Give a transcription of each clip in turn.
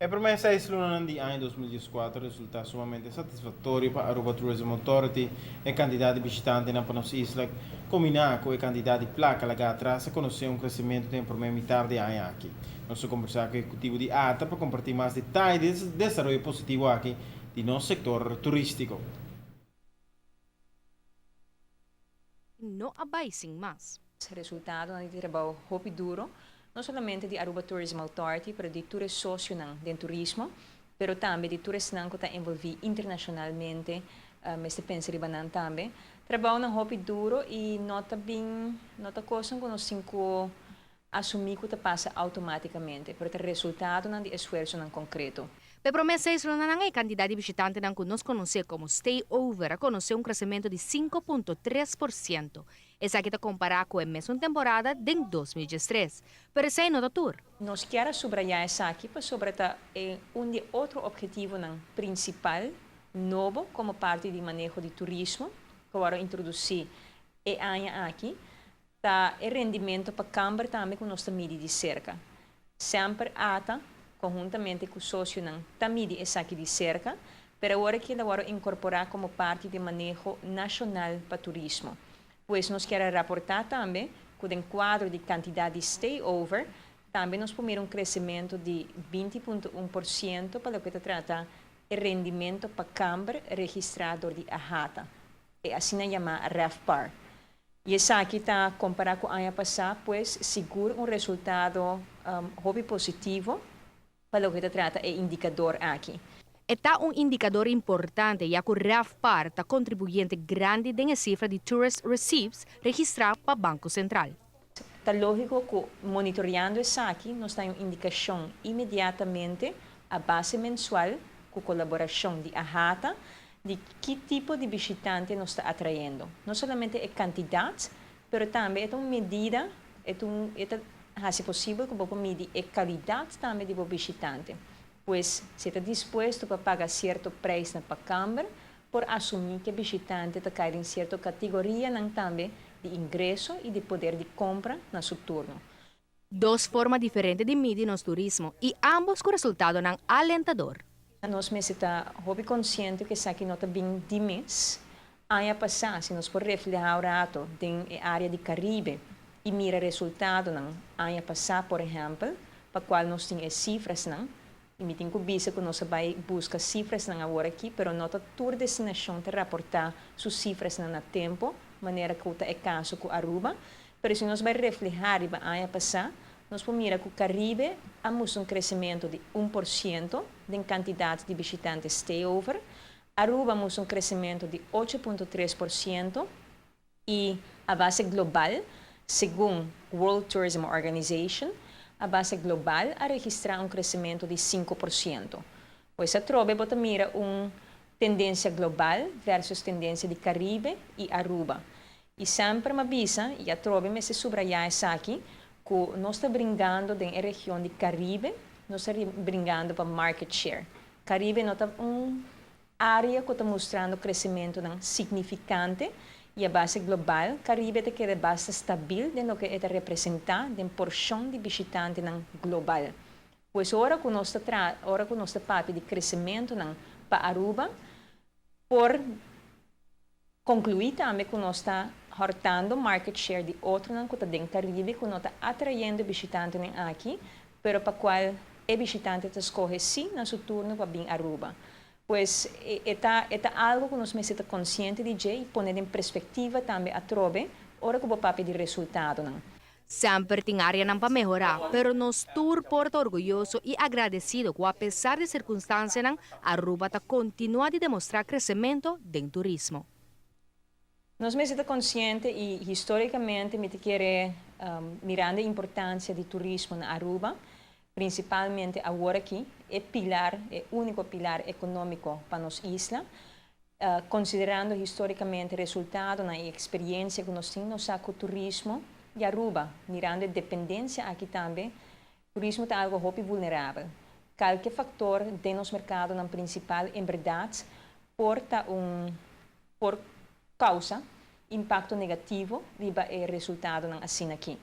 E promé seis lunanan di aña 2014 a resultá sumamente satisfaktorio pa Aruba Tourism Authority. E kantidat di bishitantenan pa nos isla, kombiná ku e kantidat di plaka lagá atras, a konosé un kresementu den e promé mitar di aña aki. Nos a kombersá ku e ehekutivo di ATA pa kompartí mas detaye di e desaroyo positivo aki di nos sektor turístiko. No a bai sin mas. Resultadonan di trabou hopi duro, no solamente di Aruba Tourism Authority, pero di tur e socionan den turismo, pero tambe di tur esnan cu ta envolvi internacionalmente, mester pensa riba nan tambe. Trabounan hopi duro y no ta bin, no ta cosnan cu nos tin cu asumí ku ta pasa outomátikamente, pero ta resultadonan di esfuersonan konkreto. P'e promé seis lunanan e kantidat di bishitantenan ku nos konosé komo stay-over a konosé un kresementu di 5.3%. Esaki ta kompará ku e mesun temporada den 2013. Pero esei no ta tur. Nos kier a subrayá esaki pasobra ta e un di e otro ophetivonan prinsipal nobo komo parti di maneho di turismo ku a wòrdu introdusí e aña aki. Ta e rendimento pa kamber tambe ku nos ta midi di serka. Semper ata, konhuntamente ku sosionan, ta midi esaki di serka, pero awor aki el a wòrdu inkorporá komo parti di maneho nashonal pa turismo. Pues nos kier a raportá tambe ku den kuadro di kantidat di stay-over tambe nos por mira un kresementu di 20.1% pa loke ta trata e rendimento pa kamber registrá dor di AHATA, e asina yamá RevPAR. I esaki ta kompará ku aña pasá, pues sigur un resultado hopi positivo pa loke ta trata e indikador aki. E ta un indikador importante ya ku RevPAR ta kontribuyente grandi den e sifra di tourist receipts registrá pa Banko Sentral. Ta lógiko ku monitoreando esaki nos ta un indikashon inmediatamente a base mensual ku kolaborashon di AHATA di ki tipo di bishitante nos ta atrayendo. No solamente e kantidat, pero tambe e ta un medida, e ta un e ta hasi posibel ku bo por midi e kalidat tambe di bo bishitante. Pues, si e ta dispuesto pa paga sierto preisnan pa kamber, por asumí ku e bishitante ta kai den sierto kategorianan tambe di ingreso i di poder di kompra na su turno. Dos forma diferente di midi nos turismo i ámbos ku resultadonan alentador. Nos mester ta hopi konsiente ku esaki no ta bin di mes. Aña pasá, si nos por reflehá un rato den e área di Karibe i mira resultadonan aña pasá, por ehèmpel, pa kual nos tin e sifrasnan, i mi tin ku bisa ku nos a bai buska sifrasnan awor aki, pero no ta tur destinashon ta raportá su sifrasnan na tempu, manera ku ta e kaso ku Aruba. Pero si nos bai reflehá riba aña pasá, nos por mira ku Karibe a mustra un kresementu di 1% den kantidat di bishitante stay-over, Aruba a mustra un kresementu di 8.3% i a base global, segun World Tourism Organization, a base global a registrá un kresementu di 5%. Pues atrobe bo ta mira un tendensia global versus tendensia di Karibe i Aruba. I semper m'a bisa, i atrobe mester subrayá esaki, ku nos ta bringando den e region di Karibe, nos ta bringando pa market share. Karibe no ta un área ku ta mustrando kresementunan signifikante i a base global Karibe ta keda basta stabil den loke e ta representá den porshon di bishitantenan global. Pues ora ku nos ta tra ora ku nos ta papia di kresementunan pa Aruba por konkluí tambe ku nos ta hòrtando market share di otronan ku ta den Karibe ku no ta atrayendo bishitantenan aki, pero pa kual e bishitante ta skohe sí na su turno pa bin Aruba. Pues e ta e ta algu ku nos mester ta konsiente di dje i pone den perspektiva tambe atrobe ora ku bo papia di resultadonan. Semper tin áreanan pa mehorá, pero nos tur por ta orguyoso i agradesido ku apesar di sirkunstansianan, Aruba ta kontinuá di demostrá kresementu den turismo. Nos mester ta konsiente i histórikamente mi ta kere mirando e importansia di turismo na Aruba, prinsipalmente awor aki, e pilar, e úniko pilar ekonómiko pa nos isla. Konsiderando histórikamente resultadonan i eksperiensia ku nos tin, nos sa ku turismo di Aruba, mirando e dependensia aki tambe, turismo ta algu hopi vulnerabel. Kalke faktor den nos merkadonan prinsipal en bèrdat por ta un por kousa impakto negativo riba e resultadonan asina aki.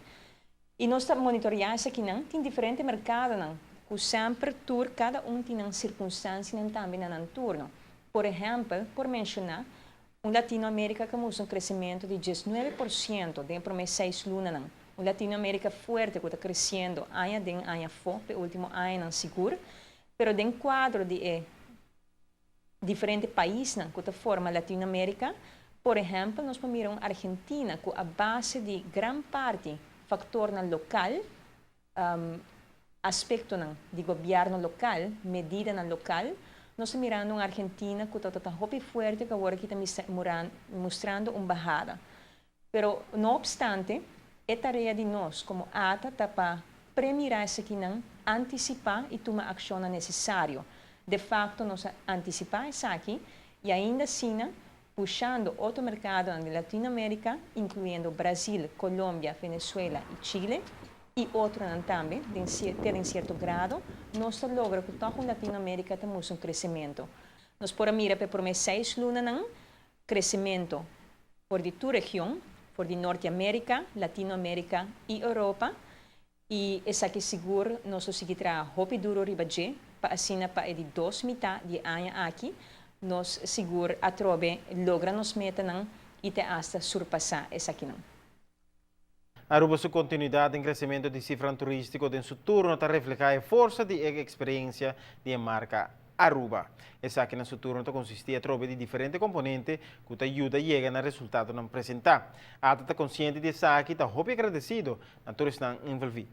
I nos ta monitoreá esakinan. Tin diferente merkadonan. Ku semper tur kada un tin nan sirkunstansianan tambe na nan turno. Por ehèmpel, por menshoná un Latinoamérika ku a mustra un kresementu di 19% den e promé 6 lunanan. Un Latinoamérika fuerte ku ta kresiendo aña den aña afó pa e último añanan sigur, pero den kuadro di e diferente paisnan ku ta forma Latinoamérika, por ehèmpel, nos por mira un Argentina ku a base di gran parti faktornan lokal, aspektonan di gobièrnu lokal, medidanan lokal, nos ta mirando un Argentina ku ta ta hopi fuerte ku awor aki ta mustrando un bahada. Pero no opstante, e tarea di nos komo ATA ta pa premirá esakinan, antisipá i tuma akshonnan nesesario. De fakto nos a antisipá esaki i ainda asina pushando otro merkadonan di Latinoamérika, inkluyendo Brasil, Colombia, Venezuela i Chile, i otronan tambe, den te den sierto grado, nos ta logra ku tòg un Latinoamérika ta mustra un kresementu. Nos por a mira pa e promé 6 lunanan kresementu for di tur region, for di Norteamérika, Latinoamérika i Europa, i esaki sigur nos lo sigui traha hopi duru riba dje, pa asina pa e di dos mitá di e aña aki nos sigur atrobe logra nos metanan i te asta surpasá esakinan. Aruba su kontinuidat den kresementu di sifranan turístiko den su turno ta reflehá e forsa di e eksperensia di e marka Aruba. Esaki na su turno ta konsistí atrobe di diferente komponente ku ta yuda yega na resultatonan presentá. ATA ta konsiente di esaki i ta hopi agradesido na tur esnan envolví.